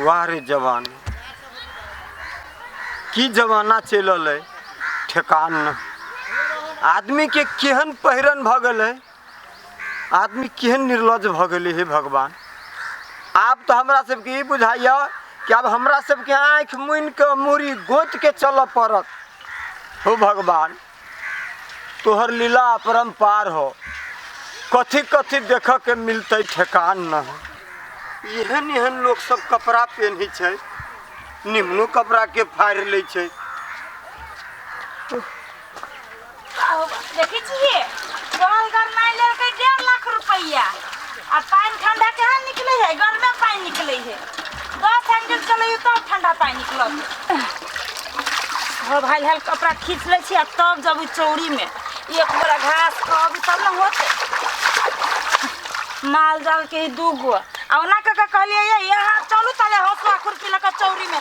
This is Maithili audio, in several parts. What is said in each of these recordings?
वाह रे जवान, की जमाना चलि अयलै, ठेकान नहि। आदमीके केहन पहिरन भऽ गेलै, आदमी केहन निर्लज्ज भऽ गेलै। हे भगवान, आब तऽ हमरा सबके ई बुझाइए कि आब हमरा सबके आँखि मुनि कऽ मूड़ी गोतिके चलऽ पड़त। हो भगवान, तोहर लीला अपरम्पार हो, कथी कथी देखऽके मिलतै ठेकान नहि। एहन एहन लोक सब कपड़ा पेन्है छै, निम्नो कपड़ाके फाड़ि लै छै। देखै छियै, जल गरमाइ लेलकै 1.5 लाख रुपैआ आ पानि ठंडा केहन निकलै है? गरमे पानि निकलै है। 10 हैंडल चलैयौ तब ठंडा पानि निकलत। हो भाई, हल कपड़ा खींच लै छी आ तब जब चौरीमे एक बोरा घास कहबी तब ने होतै। माल जाल के दू गो आ ओना कऽ के कहलियै, ये यहाँ चलू ताले हँसुआ खुरपी लऽ कऽ चौरीमे।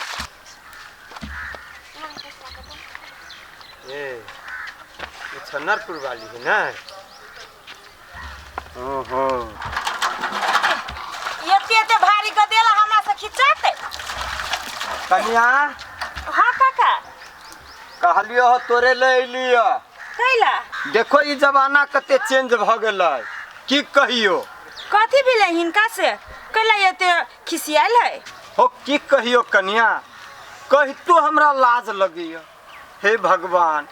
ए, ई छन्नरपुर वाली है ना? ओहो। एते एते भारी गदेला हमरा से खिंचाते। कनिया। हाँ काका। कहलियो हो, तोरे ले अयलियो। कैला? देखो, ई जमाना कते चेंज भऽ गेलै, की कहियो। कथी भेलै हिनका से? कैला एते खिसियाल है? हो, की कहियो कनिया, कहितो हमरा लाज लगैया। हे भगवान,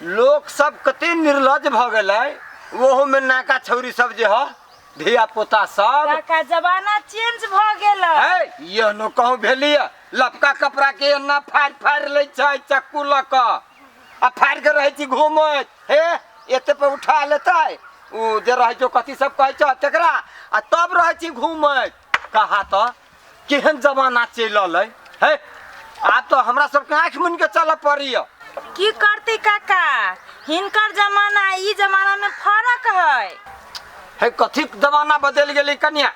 लोक सब कते निर्लज भऽ गेलै, ओहोमे नाका छौरी सब जे ह, धिया पुता सब। काका, जमाना चेंज भऽ गेल। है यहनो कहूँ भेलिय, लपका कपड़ा के एना फाड़ि फाड़ि लै छै चक्कू लऽ कऽ आ फाड़ि के रहै छी घूमैत। हे, एते पर उठा लेतै ओ जे रहै छै, कथी सब कहै छै तकरा, आ तब रहै छी घूमैत। कहा तऽ केहन जमाना चलि अलै है। आब तऽ हमरा सबके आँखि मुनि के चलऽ पड़ैया। की करते काका, हिनकर जमाना ई जमाना में फर्क है। है, कथी जमाना बदलि गेलै कनिया?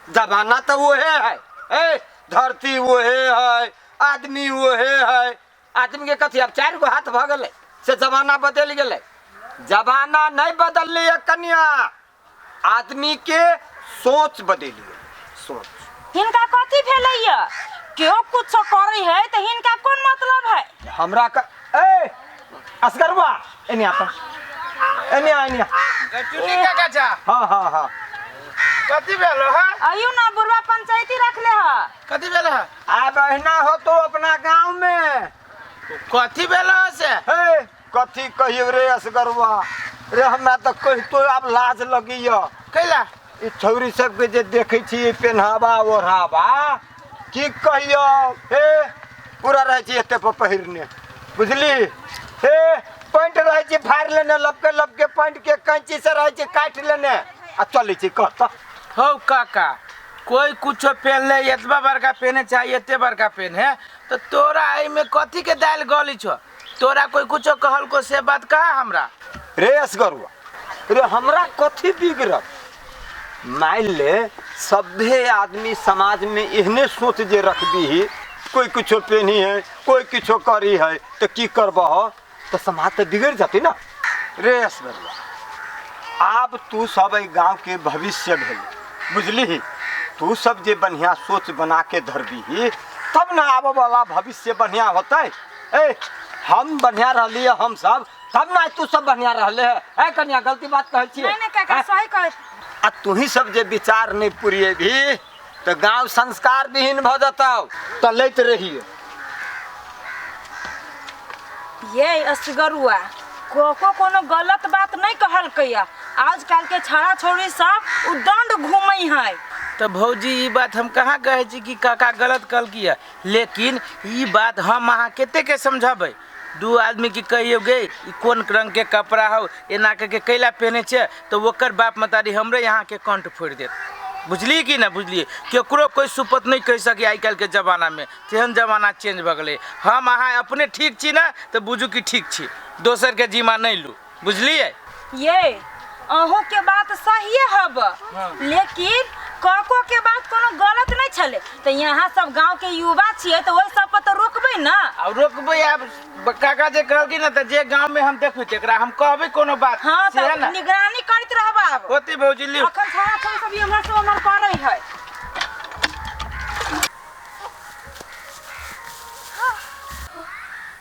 जमाना तऽ ओहे है। ए, धरती ओहे है, आदमी ओहे है। आदमी के कथी आब चारि गो हाथ भऽ गेलै से जमाना बदलि गेलै? जमाना नहि बदललै कनिया, आदमी के सोच बदलि गेलै, सोच। हिनका कथी भेलै? केओ कुछो करै है तऽ हिनका कोन मतलब है? हमरा क ए असगरवा, एने आता, एने आ, एने आ। चुन्नी काका चा। हाँ हाँ हाँ। कथी भेल है? अयू ना, बुढ़वा पंचायती रखले है। कथी भेल है? आब अहिना हो तो अपना गांव में। कथी भेल है से? हे, कथी कहियो रे असगरवा रे, हमरा तऽ कहितो आब लाज लगैया। कैला? ई छौरी सबके जे देखै छी पेन्हावा ओढ़ावा, की कहियो। हे, पूरा रहै छी एते पर पहिरने, बुझली? हे, पैंट रहै छी फाड़ि लेने, लपके लपके पैंट के कैंची से रहै छी काटि लेने आ चलै छी। कह तऽ। हौ काका, कोई कुछो पहन ले, एतबा बड़का पहने चाहे एते बड़का पहने है तो तोरा एहिमे कथी के दालि गली छो? तोरा कोई कुछो कहल को से बात कहा हमरा। रे असगरुआ रे, हमरा कथी बिगड़त? मान ले सभे आदमी समाज में एहने सोच जे रखबी, कोई कुछो पेनी है, कोई कुछो करी है, तो की करबह? तो समाज तो बिगड़ जाती ना रे असगरुआ। आब तू सब एहि गाँव के भविष्य भेल, बुझली? तू सब जे बढ़िया सोच बना के धरबी तब ना आबऽ वाला भविष्य बढ़िया होतै। ए, हम बढ़िया रहली हम सब, तब ना तू सब बढ़िया रहले है। ए कन्या, गलती बात कहै छियै? नहीं नहीं काका, सही कहे। आ तुही सब जे विचार नहीं पुरिएबी तऽ गाँव संस्कार विहीन भऽ जतौ। तऽ लैत रहिए। ये असगरुआ कोको कोनो गलत बात नहीं कहलकै। आजकल के छड़ा छोड़ी सब उदंड घूमै है। तऽ भौजी, ई बात हम कहाँ कहै छी कि काका गलत कहलकी है, लेकिन ई बात हम अहाँ कते के समझबै? दू आदमी के कहियो गे, ई कोन रंग के कपड़ा हौ, एना के के कैला पहने छै, तऽ ओकर बाप मतारी हमरे यहाँ के कंठ फोड़ि देत। बुझलियै कि ना बुझलियै? केकरो कोई सुपत नहीं कहि सकी आइ काल्हि के जमाना में, तेहन जमाना चेंज भऽ गेलै। हम अहाँ अपने ठीक छी ना तऽ बुझू कि ठीक छी, दोसर के जिम्मा नहीं लू, बुझलियै? ये अहूँ के बात सहिए हब, लेकिन काको के बात कोनो गलत नहीं छले। तऽ यहाँ सब गांव के युवा छियै तऽ ओहि सब पर तऽ रोकबै ना। आ रोकबै आब काका जे कहलखिन ने, तऽ जे गाँव में हम देखबै तकरा हम कहबै कोनो बात। हाँ। से है तऽ ना। निगरानी करैत रहब आब। होती भौजी, लिउ। अखन छौड़ा छौड़ी सब इम्हर से उम्हर करै है।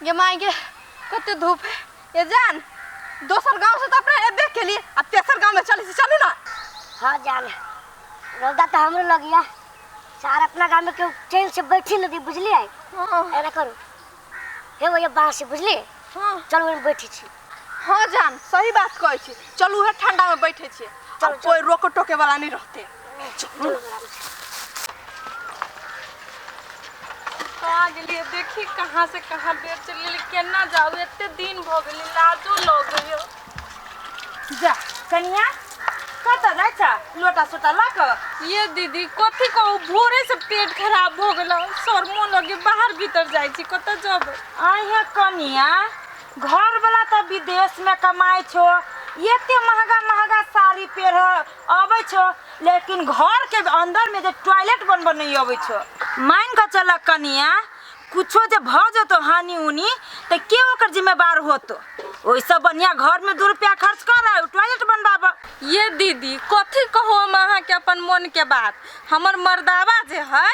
गे माय गे कते धूप है ये जान दोसर गांव से तो अपना एबे केली आ तेसर गांव में चलै छी, चलू ना। हाँ जान, रौदा तो हमरो लगिया सार अपना गांव में केहू चैन से बैठी नहीं दी, बुझलिए? हाँ। ऐना करू हे भैया बाँस से, बुझलिए? हाँ। चलू ओहिमे बैठे छी। हाँ जान, सही बात कहै छी, चलू उहे ठंडा में बैठे छी, चलू, अब कोई रोक टोके वाला नहीं रहते। चलू। कहाँ गेलियै देखी कहाँ से कहाँ बेर चलि गेलै, केना जाउ, एते दिन भऽ गेलै, लाजो लगैया। जा कनिया कतऽ जाइ छ लोटा सोटा लऽ कऽ? ये दीदी कथी कहू, भोरे से पेट खराब भऽ गेल, शर्मो लगे, बाहर भीतर जाइ छी, कतऽ जेबै? अहे कनिया, घर वाला तऽ विदेश में कमाइ छो, एते महंगा महंगा साड़ी पेर अबै छो, लेकिन घर के अंदर में जे टॉयलेट बनबऽ नहीं अबै छो। मान कऽ चल कनिया, कुछो जे भऽ जेतो हानि उनी तऽ के ओकर जिम्मेवार होतो? ओहिसँ बढ़िया घर में 2 रुपया खर्च कर टॉयलेट बनबाब। ये दीदी कथी कहू हम अहाँके अपन मन के बात, हमर मर्दावा जे है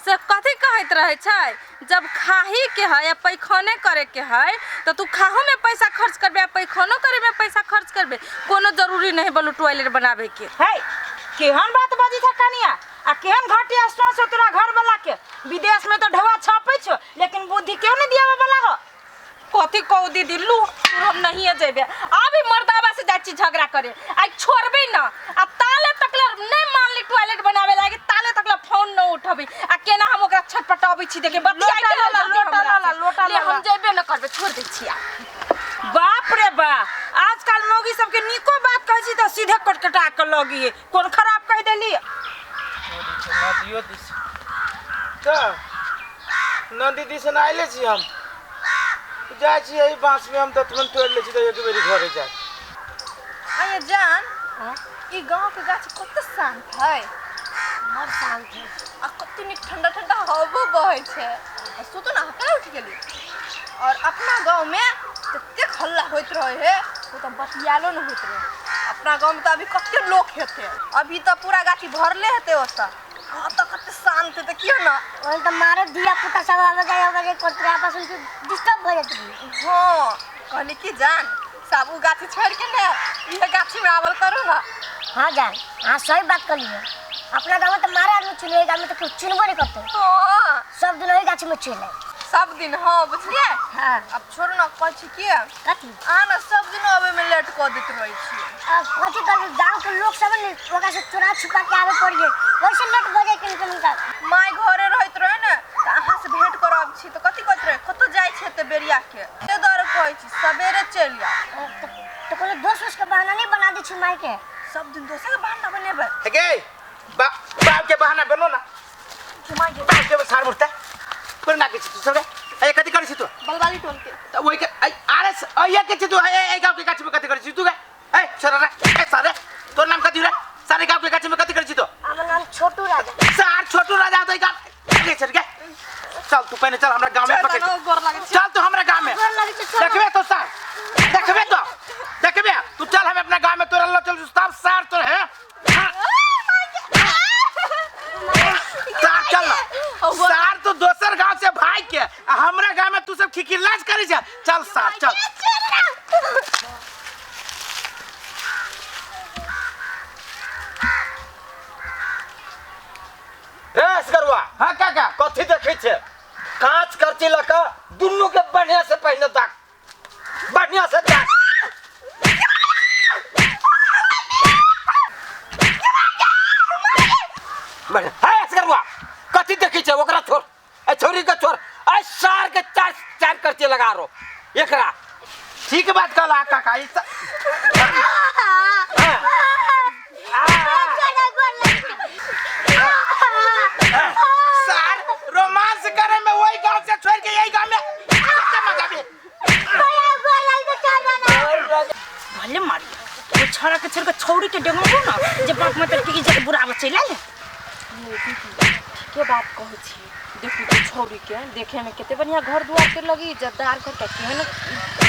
से कथी कहैत रहै छै, जब खाही के है या पैखाने करे के है तो तू खाहो में पैसा खर्च करबे आ पैखानो करे में पैसा खर्च करबे, कोनो जरूरी नहीं बोलू टॉयलेट बनाबे के। है केहन बात बजी छ कनिया, आ केहन घटिया सोच हो तोरा घर वाला के? विदेश में तो ढवा छापै छो, लेकिन बुद्धि क्यों नहीं दियावे वाला हो? कथी कहू दीदी, लू हम नहीं जेबे, अभी मर्दावा से जाइ छी झगड़ा करे, आई छोड़बे ना, आ ताले तकला नहीं मानली टॉयलेट बनावे लागी, ताले तकला फोन न उठबे, आ केना हम ओकरा छटपटाबै छी देखे बतियाइते लोटा रहल लोटा हमरा लाला, से। लोटा ले, लाला। हम जेबे न करबे, छोड़ दै छी। बाप रे बा, आजकल मौगी सबके नीको बात कहै छी तऽ सीधे कटकटा के लगी, कोन खराब कहि देली? नदियो दिस तऽ नदी दिस आयले छी हम, जाइ छी एहि बाँस में हम दतमन तोड़ि लै छी तऽ एक बेरी घरे जाय। अये जान, ई गांव के गाछ कते शांत है, बड़ शांत है आ कते नीक ठंडा ठंडा हवो बहै छै। आ सुतू ना, हम उठि गेली। और अपना गांव में ततेक हल्ला होइत रहे है, ओ तऽ बतियालो न होइत रहे। अपना गांव में तऽ अभी कते लोक हेतै, अभी तऽ पूरा गाछी भरले हेतै ओतऽ। ओतऽ कते शांत हेतै किया ना? ओहन तऽ मारे धिया पुता सब आबै जाय आबै जाय करैत रहै, आपस में डिस्टर्ब भऽ जाइत रहे। हाँ कहली कि जान, सब उ गाछी छोड़ के ने इहे गाछी में आवल करू ना। हाँ जान, हाँ सही बात कहलियै। अपना गाँव में तऽ मारे आदमी चुनिए, गाँव में तऽ केओ चुनबो नहीं करतै। हाँ सब दिन ओही गाछी में चलि आइ। सब दिन। हाँ बुझलियै? हाँ। अब छोड़ू ना, कहै छी कि कथी? अहाँ ने सब दिन आबै में लेट कऽ दैत रहै छियै। अब कथी करबै, गाँव के लोग सब ने ओकरा से चोरा छुपा के आबे पड़ि गेल, ओहिसे लेट भऽ जाइ कनि कनि का। माय घरे रहैत रहे ने तऽ अहाँ से भेंट करब छी तऽ कथी कहैत रहे, कतऽ जाइ छी एते बेरिया के, से दुआरे कहै छी सबेरे चलि आउ। तऽ कोनो दोस्त उस्त के बहाना नहीं बना दै छी माय के? सब दिन दोसे के बहाना बनेबै। हे गे, बाप के बहाना बनो ना, बाप के सार मुर्ता कोन ना के छी तू सब रे? ए कथी करै छी तू? बलवाली टोल के। तऽ ओहि के ए आरे अइया के छी तू? ए ए गाँव के गाछी में कथी करै छी तू गे? ए छोरा रे, ए सारे तोर नाम कथी रे? सारे गाँव के गाछी में कथी करै छी तू? हमर नाम छोटू राजा। सार छोटू राजा तो गाँव के छड़ गे। चल तू पहिने चल हमरा गाँव में पकड़। गोर लागै छी। चल तू हमरा गाँव में। गोर लागै छी, चल। देखबे तो सार, देखबे तो, देखबे तू चल हम अपना गाँव में तोरा ल चल सब सार तोर है। सार चल ना। सार तू दोसर गांव से भाग के आ हमरा गांव में तू सब खिखिलाज करै छै। चल सार चल। रे असगरुआ। हाँ काका। कथी देखै छै? कांच करची लऽ कऽ दुनू के बढ़िया से पहिने ताक, बढ़िया से ताक। बढ़िया। हे असगरुआ, कथी देखै छै? ओकरा छोड़, ए छोरी के छोड़, ए सार के चार चार करची लगा रो एकरा। ठीक बात कहला काका, ई सार रोमांस करे में वही गांव से छोड़ के यही गांव में कितना मजा भी। भले मारी वो छड़ा के छोड़ के छौड़ी के डेंगो ना जे बाप मतलब के इज्जत बुरा बचै ले। ठीके बात कहै छी, देखू तो छौड़ी के देखे में कते बढ़िया घर दुआर के लगी, इज्जतदार घर के केहन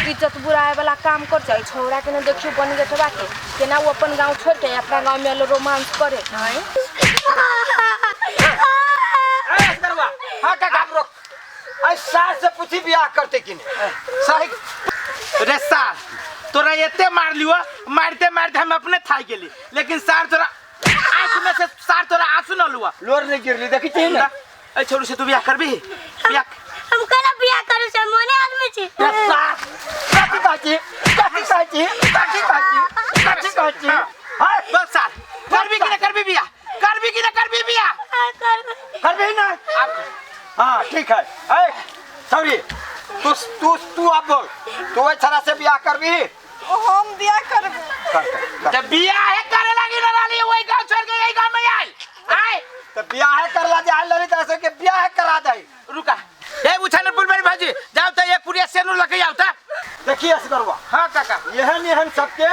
इज्जत बुराए वाला काम कर जाए। छौड़ा के ने देखियो बन गेटवा के केना वो अपन गांव छोड़ के अपना गांव में रोमांस करे। ए असगरुआ। हां काका। रोक। ए सार से पूछी बियाह करते कि नहीं। सही रे सार, तोरा एते मार लियो, मारते मारते हम अपने थाक गेली, लेकिन सार तोरा आंख में से सार तोरा आंसू न लुआ, लोर नहीं गिरली देखी छी ना। ए छोरू से तू बियाह करबी? बियाह हम केना बियाह करू से मोने आदमी छी। रे सार, कथी कहै छी, कथी कहै छी, कथी कहै छी, कथी कहै छी? हाय बस सार, करबी कि ना करबी बियाह? करबी कि ना करबी बियाह? हाँ, करबै। करबी ना? हाँ ठीक है। ए सॉरी, तू तू तू अब बोल, तू ओइ छड़ा से बियाह करबी? हम बियाह करबै। कर कर। जब बियाह है करे लागी ना लाली, वही गांव छोड़ के यही गांव में आयल आए तो बियाह करला जे आयल रही त के बियाह करा दे। रुका ए उछाने पुल मेरी भाजी जाओ त एक पुरिया सेनुर लके आओ त। देखिए असगरवा। हां काका, एहन एहन सबके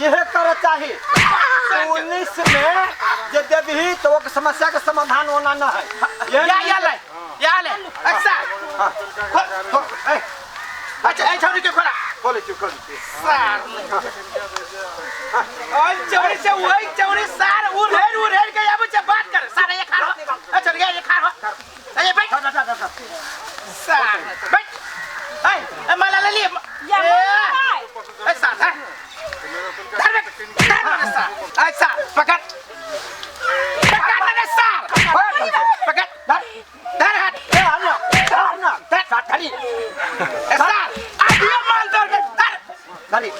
यह कर चाही। पुलिस में जे देबही तो ओकर समस्या के समाधान होना न है। या या ले या ले अच्छा हां ए अच्छा ए छोरी के खोला खोले छी खोले छी सार ओइ चौरी से ओइ चौरी सार उड़ेर उड़ेर के आबे छै बात कर सार ये खा हो। अच्छा ये खा हो ए बैठ सार बैठ ए ए माला ले लिए या माला ए सार धर धर धर सार ए सार पकड़ पकड़ ना सार पकड़ धर धर हाथ ए हन्ना धर ना धर धरी ए सार आदियो माल धर धर धरी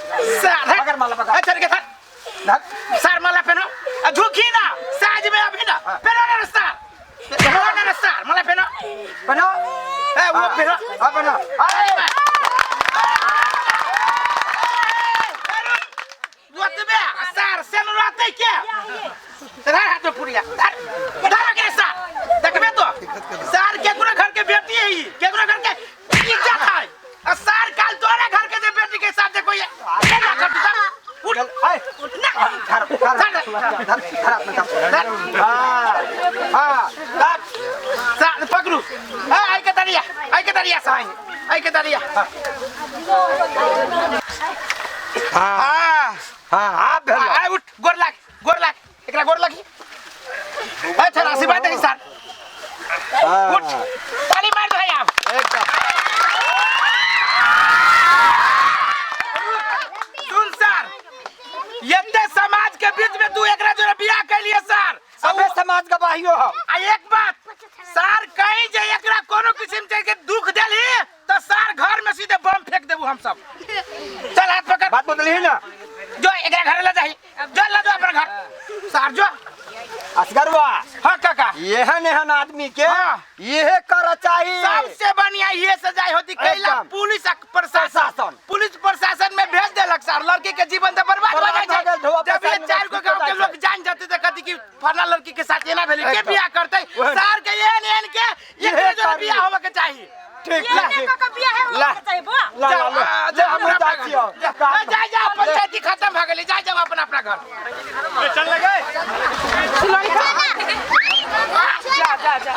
सार पकड़ माला पकड़। अच्छा के धर धर सार माला पहनो झुकी ना साज में अभी ना पहनो ना सार पहनो ना सार माला पहनो पहनो ए वो पहनो हां पहनो। अरे ओतबे सार सेन रहते के धर हाथ में पुरिया धर धर के सार देखबे तो सार केकरो घर के बेटी है ई केकरो घर के इज्जत है आ सार काल तोरे घर के जे बेटी के साथ देखो ये केना कर तू उठ ए उठ ना धर धर धर धर अपना धर। हां हां धर सार पकड़ू ए आई के दरिया आई के दरिया साई आई के दरिया। हां हां आ भेल आ उठ गोर लाग गोर लाग एकरा गोर लागी ए थोड़ा आशीर्वाद दे सार उठ ताली मार दो है आप एकदम। सुन सर, यते समाज के बीच में तू एकरा जोरे बियाह कैलिए सर, सबे समाज गवाहियो हम। आ एक बात सर, कहीं जे एकरा कोनो किस्म के दुख देली तो सर घर में सीधे बम फेंक देबू हम सब। चल हाथ पकड़, बात बदली ना, जो एकरा घर ले जाही, जो ले जो अपना घर सर जो असगरवा। हां काका, एहन एहन आदमी के हाँ। यह कर चाहिए। सबसे बढ़िया ये सजाई होती कैला पुलिस प्रशासन, पुलिस प्रशासन में भेज देलक सर, लड़की के जीवन तो बर्बाद हो जाय छै। जब ये चार गो गांव के लोग जान जाते त कथी कि फलाना लड़की के साथ एना भेली के बियाह करते सर के एहन एहन के एकरे जोरे बियाह होवे के चाहिए। ठीक ये का बियाह है होवे के चाहिए बुआ। ला ला ला हम जाय छियो, जा जा पंचायती खत्म भ गेलै, जा जाओ अपना अपना घर चल लगे जा जा जा।